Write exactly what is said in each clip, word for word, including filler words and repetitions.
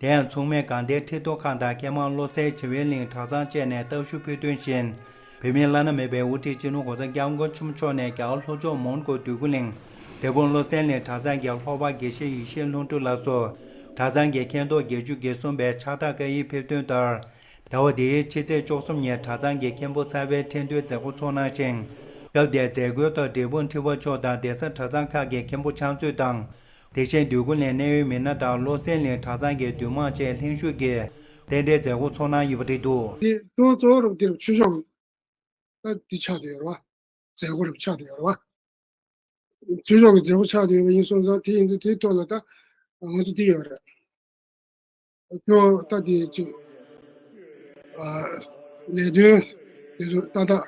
དེ་ཡང་མཚུངས་མེད་དགའ་ལྡན་ཁྲི་ཐོག་ཁང་དང་མཁས་མང་བློ་གསལ་བྱེ་བའི་གླིང་གྲྭ་ཚང་བཅས་ནས་བརྟག་ཞུ་ཕུལ་དོན་བཞིན། བོད་མིའི་བླ་ན་མེད་པའི་དབུ་ཁྲིད་སྤྱི་ནོར་༸གོང་ས་༸སྐྱབས་མགོན་ཆེན་པོ་མཆོག་ནས་རྒྱ་གར་ལྷོ་ཕྱོགས་མོན་གྷོ་འདོད་རྒུ་གླིང་འབྲས་སྤུངས་བློ་གསལ་གླིང་གྲྭ་ཚང་གི་ལྷོ་པ་དགེ་བཤེས་ཡེ་ཤེས་ལྷུན་གྲུབ་ལགས་སུ། གྲྭ་ཚང་གི་མཁན་ཐོག་བརྒྱད་ཅུ་གྱ་གསུམ་པའི་ཕྱག་རྟགས་བཀའ་ཡིག་ཕེབས་དོན་ལྟར། ཟླ་བ་འདིའི་ཕྱི་ཚེས་བཅུ་གསུམ་ཉིན་གྲྭ་ཚང་གི་མཁན་པོ་གསར་པའི་ཁྲི་འདོན་མཛད་སྒོ་ཚོགས་གནང་ཞིང་། སྐབས་དེར་མཛད་སྒོའི་ཐོག་འབྲས་སྤུངས་ཁྲི་པ་མཆོག་དང་གདན་ས་གྲྭ་ཚང་ཁག་གི་མཁན་པོ་ཕྱག་མཛོད་དང་། དེ་བཞིན་འདོད་རྒུ་གླིང་གནད་ཡོད་མི་སྣ་དང་བློ་གསལ་གླིང་གྲྭ་ཚང་གི་འདུས་མང་བཅས་ལྷན་ཞུགས་ཀྱིས་རྟེན་འབྲེལ་མཛད་སྒོ་ཚོགས་གནང་ཡོད་པ་རེད་འདུག་དེ་གཙོ་བོ་གཙོ་བོ་རུ་དེར་ཆོས་ཕྱོགས་ད་འདི་ཆགས་བསྡད་ཡོད་རེད་བ། མཛད་སྒོ་རུ་ཆགས་བསྡད་ཡོད་རེད་བ། ཆོས་ཕྱོགས་ཀྱི་མཛད་སྒོ་ཆགས་བསྡད་ཡོད་པ་ཡིན་སོང་ཙང་དེ་ཡིན་དུས་དེའི་ཐོག་ལ་ད་ང་ཚོ་འདི་ཡོད་རེད། ཁྱོད་ད་དེ་ཅིག་ལས་དོན་དེ་ཚོ་ཏག་ཏག་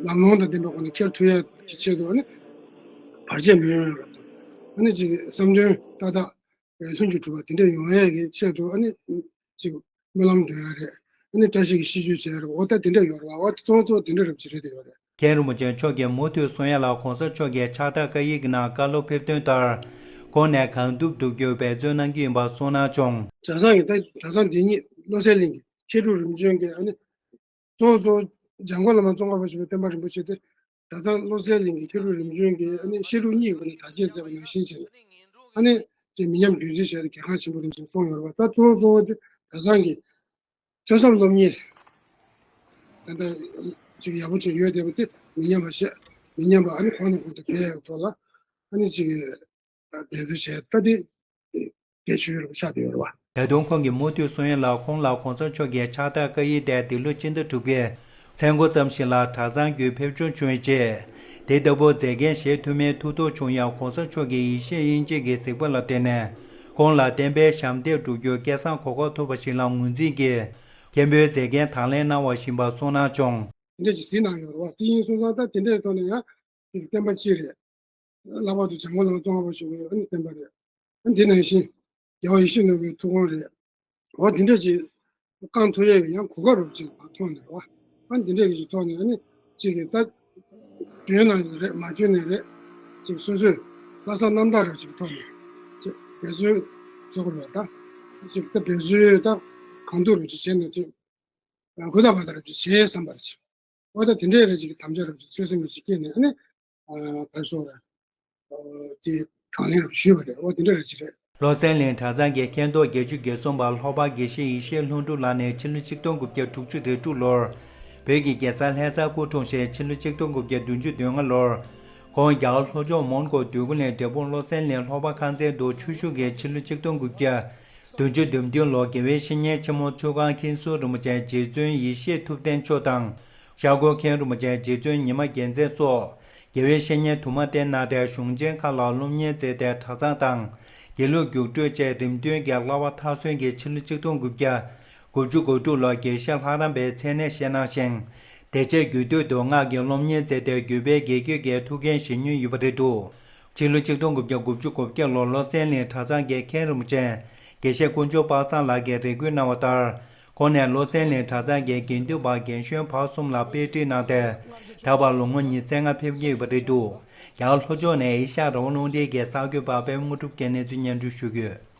ལམ་ལྷོང་དང་ལྡན་པའི་སྒོ་ནས་འཁྱེར་ཐུབ་ཡ་གི་ཆེད་དུ་ཨ་ནི་བར་ཆད་མི་ཡོང་ཡ་རེད་དང་། ཨ་ནི་ཅིག་བསམ་དོན་ཏག་ཏག་ལྷུན་གྱིས་གྲུབ་པ་དེ་འདྲ་ཡོང་ཡ་གི་ཆེད་དུ་ཨ་ནི་ཅིག་སྨོན་ལམ་འདོན་ཡ་རེད། ཨ་ནི་བཀྲ་ཤིས་ཀྱི་ཤིས་བརྗོད་བྱེད་ཡ་རེད། འོ་ད་དེ་འདྲ་ཡོད་རེད་བ། འོ་ད་གཙོ་བོ་གཙོ་བོ་དེ་འདྲ་རེད་བ་ཅིག་རེད་དེ་ཡོད་རེད། མཁན་རིན་པོ་ཆེ་མཆོག་གིས་མུ་མཐུད་གསུང་ཡ་ལ་གོང་ས་མཆོག་གིས་ཕྱག་རྟགས་བཀའ་ཡིག་གི་ནང་བཀའ་སློབ་ཕེབས་དོན་ལྟར། ཁོང་ནས་གང་ཐུབ་ཐུབ་རྒྱུ་འབད་བརྩོན་གནང་གི་ཡིན་པ་གསུངས་གནང་བྱུང་། གྲྭ་ཚང་གི་ད་གྲྭ་ཚང་འདི་ཉིད་བློ་གསལ་གླིང་གི་མཁས་གྲུབ་རིམ་བྱོན་གྱི་ཨ་ནི་གཙོ་བོ་གཙོ་བོ་འཇམ་མགོན་བླ་མ་ཙོང་ཁ་པ་ཆེན་པོའི་བསྟན་པ་རིན་པོ་ཆེ་དེ་གྲྭ་ཚང་བློ་གསལ་གླིང་གི་མཁས་གྲུབ་རིམ་བྱོན་གྱི་ཨ་ནི་བཤད་སྒྲུབ་གཉིས་ཀྱི་སྒོ་ནས་དར་རྒྱས་མཛད་པ་ནང་བཞིན་བྱས་ནས། ཨ་ནི་ཅིག་མི་ཉམས་རྒྱུན་འཛིན་བྱས་ཏེ་གལ་འགངས་ཆེན་པོ་རིམ་བཞིན་སོང་ཡོད་རེད་བ། ད་གཙོ་བོ་གཙོ་བོ་དེ་གྲྭ་ཚང་གི་ཐོས་བསམ་སློབ་གཉེར་ད་ལྟ་ཅིག་ཡག་པོ་ཅིག་ཡོད་བསྡད་པ་དེ་མི་ཉམས་པ་བྱས། མི་ཉམས་པ་ཨ་ནི་གོང་ནས་གོང་དུ་འཕེལ་ཡག་ཐོག་ལ་ཨ་ནི་ཅིག་འབད་བརྩོན་བྱས། ད་དེ་གལ་ཆེ་ཤོས་ཆགས་བསྡད་ཡོད་རེད་བ། ད་དུང་ཁོང་གིས་མུ་མཐུད་གསུང་ཡ་ལ་ཁོང་ལ་གོང་ས་མཆོག་གིས་ཕྱག་རྟགས་བཀའ་ཡིག་དེ་འདི་ལོ་སྤྱི་ཟླ་དྲུག་པའི་མཚན་འགོ་ཙམ་ཞིག་ལ་གྲྭ་ཚང་བརྒྱུད་ཕེབས་འབྱོར་བྱུང་བའི་རྗེས། དེ་ལྟ་བུ་མཛད་འགན་བཞེས་ཐུབ་མིན་ཐུགས་དོགས་བྱུང་ཡང་གོང་ས་མཆོག་གིས་ཡེ་ཤེས་དབྱིངས་དཔྱད་ཀྱི་གཟིགས་པ་ལ་བརྟེན་ནས་ཁོང་ལ་བསྟན་པའི་ཞབས་འདེགས་སྒྲུབ་རྒྱུར་སྐལ་བཟང་གོ་སྐབས་ཐོབ་པ་ཞིག་ལ་ངོས་འཛིན་གྱིས་མཁན་པོའི་མཛད་འགན་དང་ལེན་གནང་བ་བཞིན་པ་གསུངས་གནང་བྱུང་། དེ་འདྲ་ཞིག་གཟིགས་གནང་ཡོད་རེད་བ། དེ་ཡིན་སོང་ཙང་ད་དེ་འདྲའི་ཐོག་ནས་ཡང་བསྟན་པ་སྤྱི་རེད། ལྷག་པར་དུ་འཇམ་མགོན་བླ་མ་ཙོང་ཁ་པ་ཆེན་པོའི་ཨ་ནི་བསྟན་པ་རེད། ཨ་ནི་དེ་ནང་བཞིན་རྒྱལ་བ་ཡིད་བཞིན་ནོར་བུའི་ཐུགས་དགོངས་རེད། འོ་དེ་འདྲ་ཅིག་བསྐང་ཐུབ་ཡས་ཀྱི་ཡང་གོ་སྐབས་རུ་ཅིག་མཐོང་ནས་རེད་བ། ཨ་ནི་དེ་འདྲ་གི་ཅིག་ཐོག་ནས་ཨ་ནི་ཅིག་གི་ད་བྱོན་ན་རེད་མ་བྱོན་ན་རེད། ཅིག་སོ་སོའི་ལྷག་བསམ་རྣམ་དག་རུ་ཅིག་ཐོག་ནས་ཅིག་འབད་བརྩོན་བཟོ་དགོས་རེད་བ། ད་ཅིག་ད་འབད་བརྩོན་ད་གང་ཐུབ་རུ་ཅིག་བྱས་ནས་ཅིག་ཧུར་ཐག་བ་ད་རུ་ཅིག་བྱས་བསམ་པ་རེད་ཅིག་འོ་ད་དེ་འདྲའི་རེ་ཞིག་གི་དམ་བཅའ་རབ་ཅིག་ཆོད་སེམས་རེ་ཞིག་སྐྱེས་ནས་ཨ་ནི། བར་སོང་ར། དེ་གང་ལེན་རབ་ཞུས་པ་རེད། འོ་དེ་འདྲ་རེ་ཞིག་རེད། བློ་གསལ་གླིང་གྲྭ་ཚང་གི་མཁན་ཐོག་བརྒྱད་ཅུ་གྱ་གསུམ་པ་ལྷོ་པ་དགེ་བཤེས་ཡེ་ཤེས་ལྷུན་གྲུབ་ལགས་ནས་ཕྱི་ལོ་ཆིག་སྟོང་དགུ་བརྒྱ་དྲུག་ཅུ་རེ་དྲུག་ལོར་བོད་ཀྱི་རྒྱལ་ས་ལྷ་སར་སྐུ་འཁྲུངས་ཤིང་ཕྱི་ལོ་ཆིག་སྟོང་དགུ་བརྒྱ་བདུན་ཅུ་དོན་ལྔ་ལོར་ཁོང་རྒྱ་གར་ལྷོ་ཕྱོགས་མོན་གྷོ་འདོད་རྒུ་གླིང་འབྲས་སྤུངས་བློ་གསལ་གླིང་ལྷོ་པ་ཁང་ཚན་དུ་ཆོས་ཞུགས་ཀྱིས་ཕྱི་ལོ་ཆིག་སྟོང་དགུ་བརྒྱ་བདུན་ཅུ་དོན་བདུན་ལོར་དགེ་བའི་བཤེས་གཉེན་ཆེན་མོ་ཚུལ་ཁང་མཁན་ཟུར་རིན་པོ་ཆེ་རྗེ་བཙུན་ཡེ་ཤེས་ཐུབ་བསྟན་མཆོག་དང་། ཤར་སྒོར་མཁན་རིན་པོ་ཆེ་རྗེ་བཙུན་ཉི་མ་རྒྱལ་མཚན་སོགས་དགེ་བའི་བཤེས་གཉེན་དུ་མ་བསྟེན་གནང་སྟེ་གཞུང་ཆེན་ཁག་ལ་སློབ་གཉེར་མཛད་དེ་གྲྭ་ཚང་དང་དགེ་ལུགས་རྒྱུགས་སྤྲོད་བཅས་རིམ་བདུན་གྱི་བསླབ་པ་མཐར་སོན་གྱིས་ཕྱི་ལོ་ཆིག་སྟོང་དགུ་བརྒྱ་དགུ་བཅུ་གོ་དྲུག་ལོར་དགེ་བཤེས་ལྷ་རམས་པའི་མཚན་གནས་བཞེས་གནང་ཞིང་། དེ་རྗེས་རྒྱུད་སྟོད་དུ་སྔགས་ཀྱི་སློབ་གཉེར་མཛད་དེ་བརྒྱུད་པའི་དགེ་བསྐོས་ཀྱི་ཐུགས་འགན་བཞེས་མྱོང་ཡོད་པ་རེད་འདུག་ཕྱི་ལོ་ཆིག་སྟོང་དགུ་བརྒྱ་དགུ་བཅུ་གོ་བརྒྱད་ལོར་བློ་གསལ་གླིང་གྲྭ་ཚང་གི་མཁན་རིན་པོ་ཆེ་དགེ་བཤེས་དཀོན་མཆོག་པ་སངས་ལགས་ཀྱིས་རེ་སྐུལ་གནང་བ་ལྟར། ཁོང་ནས་བློ་གསལ་གླིང་གྲྭ་ཚང་གི་དགེ་འདུན་པ་རྒན་གཞོན་བར་གསུམ་ལ་དཔེ་ཁྲིད་གནང་སྟེ། ད་བར་ལོ་ངོ་ཉི་ཤུ་རྩ་ལྔ་ཕེབས་ཀྱི་ཡོད་པ་རེད་འདུག་རྒྱ་གར་ལྷོ་ཕྱོགས་ནས་ཨེ་ཤ་ཡ་རང་དབང་རླུང་འཕྲིན་གྱི་གསར་འགོད་པ་པད་མ་དངོས་གྲུབ་ཀྱིས་གནས་ཚུལ་སྙན་སྒྲོན་ཞུ་གི་ཡོད།